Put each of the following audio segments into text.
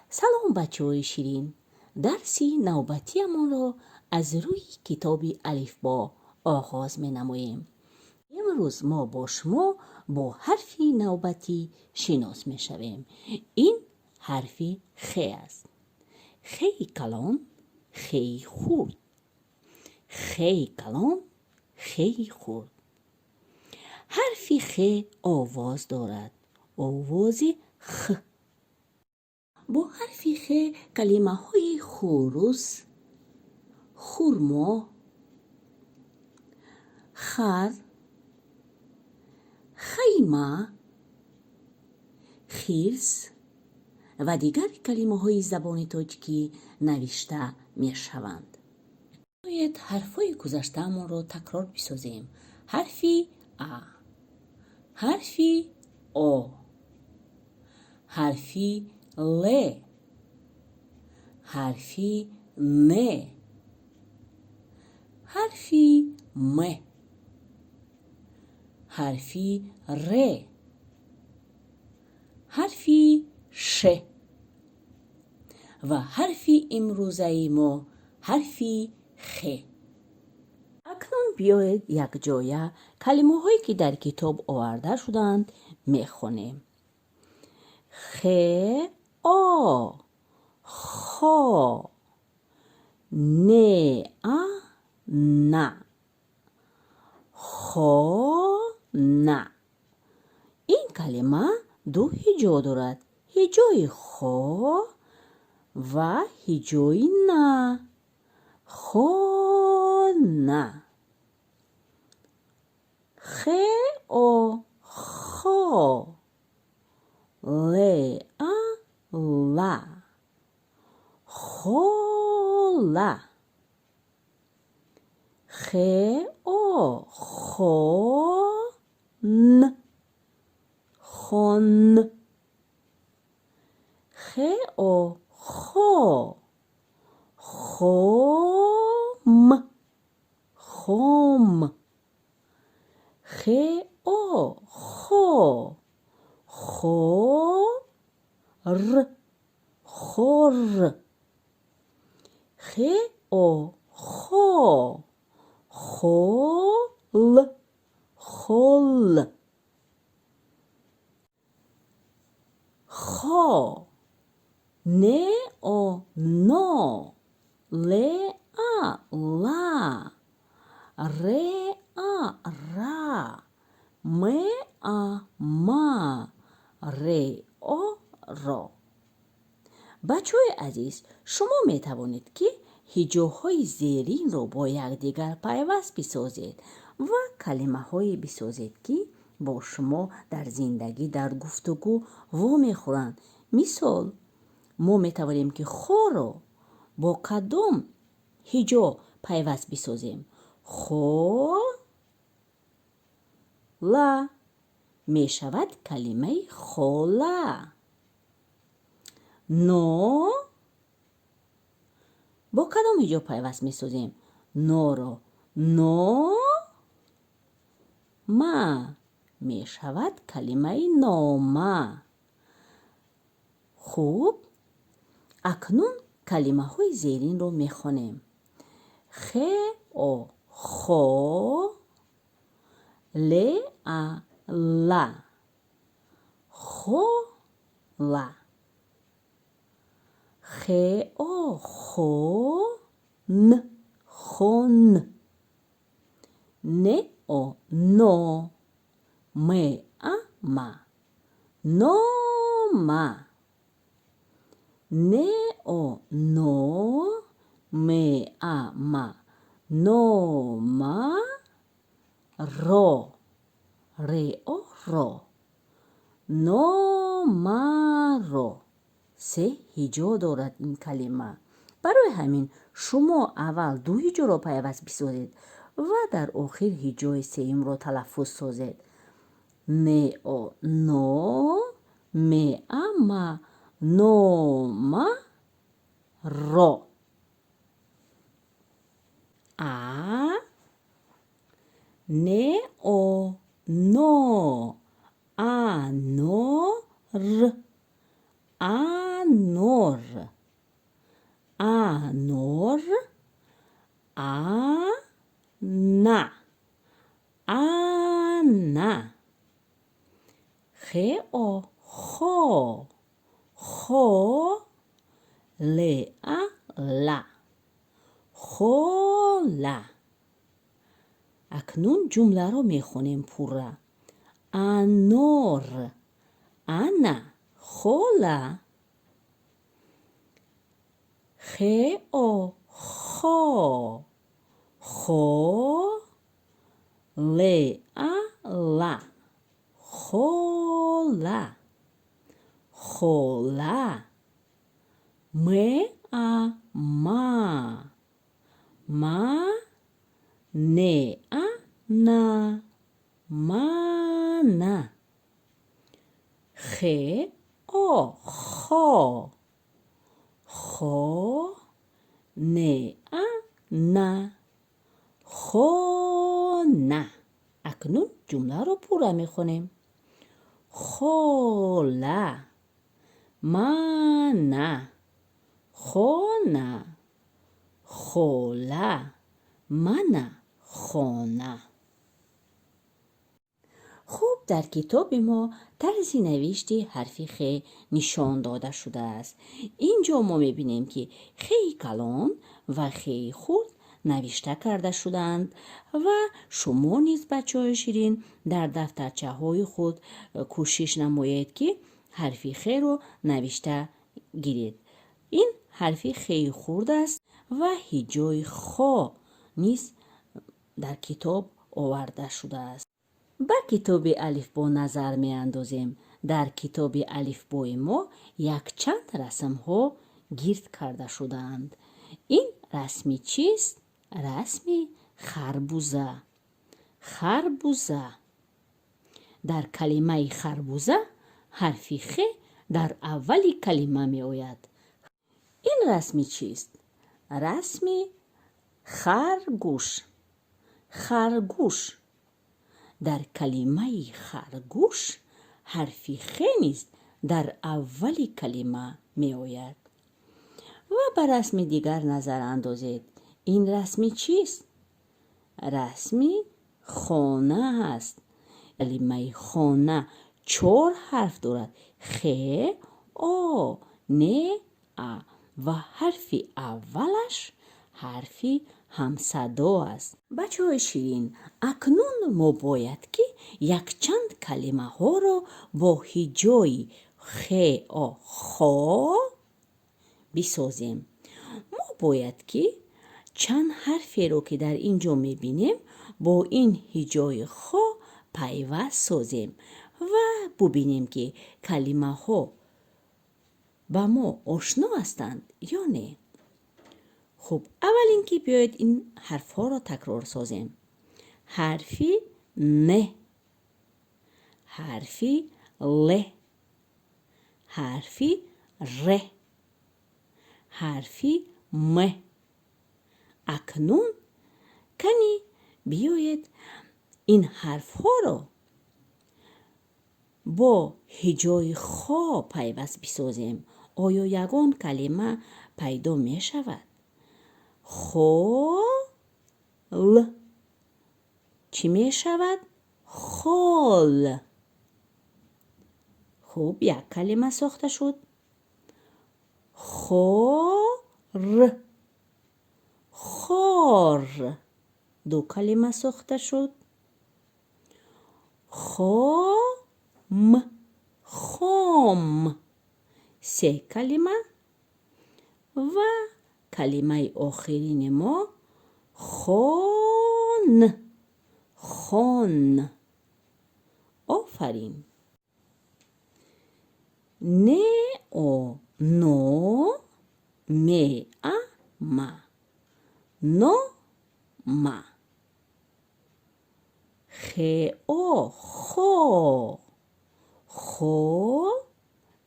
Салом, бачаҳои ширин! Дарси навбатиамонро аз рӯи китоби алифбо оғоз менамоем. Имрӯз мо бо шумо бо ҳарфи навбатӣ шинос мешавем. Ин ҳарфи хе аст. Хеи калон, хеи хурд, хеи калон, хеи хурд. Ҳарфи хе овоз дорад, овози х. Бо ҳарфи хе калимаҳои хурус, хурмо, хар, хайма, хирс ва дигар калимаҳои забони тоҷикӣ навишта мешаванд. Биёед, ҳарфҳои гузаштаамонро такрор бисозем. Ҳарфи а, ҳарфи о, ҳарфи л, ҳарфи н, ҳарфи м, ҳарфи р, ҳарфи ш ва ҳарфи имрӯзаи мо ҳарфи хе. Акнун биёед, якҷоя калимаҳое, ки дар китоб оварда шудаанд, мехонем. Хе, о, хо, не, а, на, хона. Ин калима ду ҳиҷо дорад: ҳиҷои хо ва ҳиҷои на. Хона. Хе, о, хо, ле, а, ла, хола. Хе, о, хо, н, хон. Хе, о, хо, хом, хом. Хе, о, хо, хор, хор. Хе, о, хо, хол, хол. Хо, не, о, но, ле, а, ла, ре, а, ра, ме, а, ма, ре, о, ро. Бачаҳои азиз, шумо метавонед, ки ҳиҷоҳои зеринро бо якдигар пайваст бисозед ва калимаҳое бисозед, ки бо шумо дар зиндагӣ, дар гуфтугӯ вомехӯранд. Мисол, мо метавонем, ки хоро бо кадом ҳиҷо пайваст бисозем? Хо, ла мешавад калимаи хола. Но бо кадом ҳиҷо пайваст месозем? Норо но, ма мешавад калимаи нома. Хуб, акнун калимаҳои зеринро мехонем. Хе, о, хо, ле, а, ла, хола. Хе, о, хо, н, хон. Не, о, но, ме, а, ма, нома. Не, о, но, ме, а, ма, нома, ро, ре, о, ро, номаро. Се ҳиҷо дорад ин калима. Барои ҳамин шумо аввал ду ҳиҷоро пайваст бисозед ва дар охир ҳиҷои сеюмро талаффуз созед. Не, о, но, ме, а, ма, нома, ро. А, не, о, но, анор, анор. Анор, анор, ана, ана. Хо, хо, хо, леа, ла, хола. Акнун ҷумларо мехонем пурра: анор, ана, хола. Хо, хо, хо, леа, ла, хола, хола. Ма, ма, ма, неа, на, мана. Хо, хо, хо, неа, на, хона. Акнун ҷумларо пурра мехонем: хола, мана, хона, хола, мана, хона. Хуб, дар китоби мо тарзи навишти ҳарфи хе нишон дода шудааст. Ин ҷо мо мебинем, ки хеи калон ва хеи хурд навишта карда шудаанд ва шумо низ, бачаҳои ширин, дар дафтарчаҳои худ кӯшиш намоед, ки ҳарфи херо навишта гиред. Ин ҳарфи хеи хурд аст ва ҳиҷои хо низ дар китоб оварда шудааст. Ба китоби алифбо назар меандозем. Дар китоби алифбои мо якчанд расмҳо гирд карда шудаанд. Ин расми чист? Расми харбуза, харбуза. Дар калимаи харбуза ҳарфи хе дар аввали калима меояд. Ин расми чист? Расми харгӯш, харгӯш. Дар калимаи харгӯш ҳарфи хе низ дар аввали калима меояд. Ва ба расми дигар назар андозед. Ин расми чист? Расми хона аст. Калимаи хона чор ҳарф дорад: хе, о, не, а, ва ҳарфи аввалаш ҳарфи ҳамсадо аст. Бачаҳои ширин, акнун мо бояд, ки якчанд калимаҳоро бо ҳиҷои хо, хо бисозем. Мо бояд, ки чанд ҳарферо, ки дар ин ҷо мебинем, бо ин ҳиҷои хо пайваст созем ва бубинем, ки калимаҳо ба мо ошно ҳастанд ё не. Хуб, аввал ин ки биёед ин ҳарфҳоро такрор созем: ҳарфи н, ҳарфи л, ҳарфи р, ҳарфи м. Акнун кани биёед ин ҳарфҳоро бо ҳиҷои хо пайваст бисозем. Оё ягон калима пайдо мешавад? Хол чӣ мешавад? Хол. Хуб, як калима сохта шуд. Хор, хор, ду калима сохта шуд. Хом, хом, се калима. Ва калимаи охирини мо хон, хон. Офарин! Не, о, но, меа, ма, но, ма. Хо, хо, хо,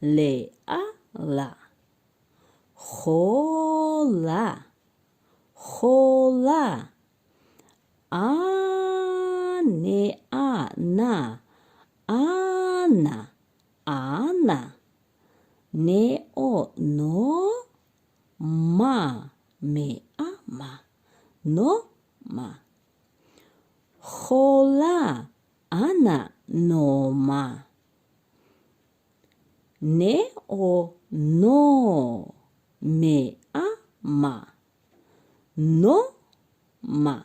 леа, ла, хола, хола. А, не, а, на, ана, ана. Не, о, но, ма, ме, а, ма, нома. Хола, ана, нома. Не, о, но, ме, а, ма, нома,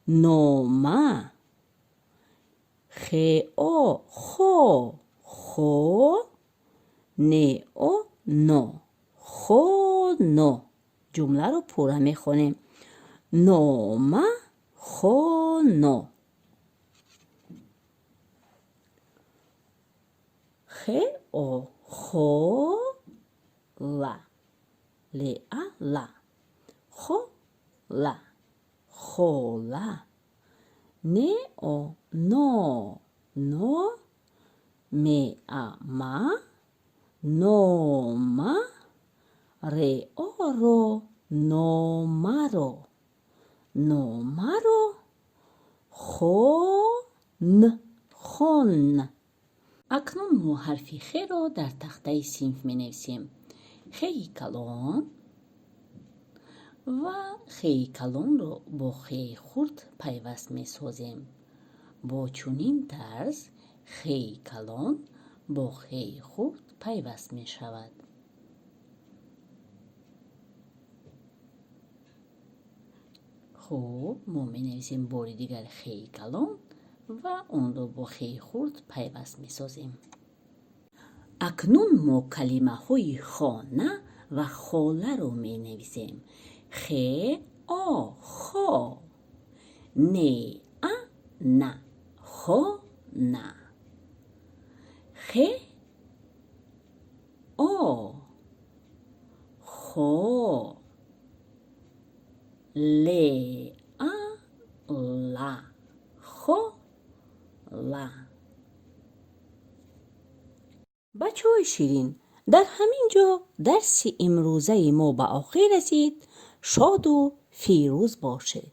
нома. Хе, о, хо, хо, не, о, но, хоно. Ҷумларо пурра мехонем: нома, хоно. Хе, о, хо, ла, ле, а, ла, хола, хола. Не, о, но, но, ме, а, ма, нома. Ре, о, ро, номаро, номаро. Хон, хон. Акнун мо ҳарфи херо дар тахтаи синф менависем. Хеи калон ва хеи калонро бо хеи хурд пайваст месозем. Бо чунин тарз хеи калон бо хеи хурд пайваст мешавад. Хуб, мо менависем бори дигар хеи калон ва онро бо хеи хурд пайваст месозем. Акнун мо калимаҳои хона ва холаро менависем. Хе, о, хо, не, а, на, хона. Хе, о, хо, ле, а, ла, хола. Бачаҳои ширин, дар ҳамин ҷо дарси имрӯзаи мо ба охир расид. Шоду фирӯз бошед.